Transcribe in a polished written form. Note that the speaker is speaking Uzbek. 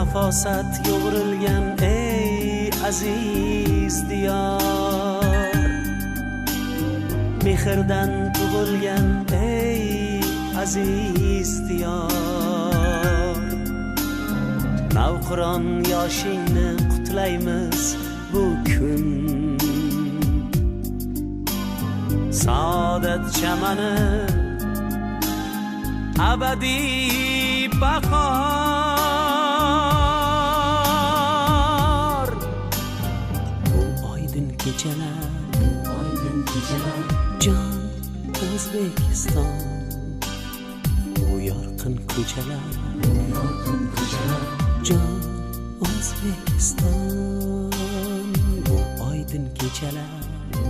Nafosat yo'g'rilgan ey aziz diyor, mehrdan tug'ilgan ey aziz diyor. Navqiron yoshingni qutlaymiz bu kun, saodat chamani abadiy bahor. Bu oydin kechalar, bu oydin kechalar, jon O'zbekiston. Bu yorqin ko'chalar, bu yorqin ko'chalar, jon O'zbekiston. Bu oydin kechalar, bu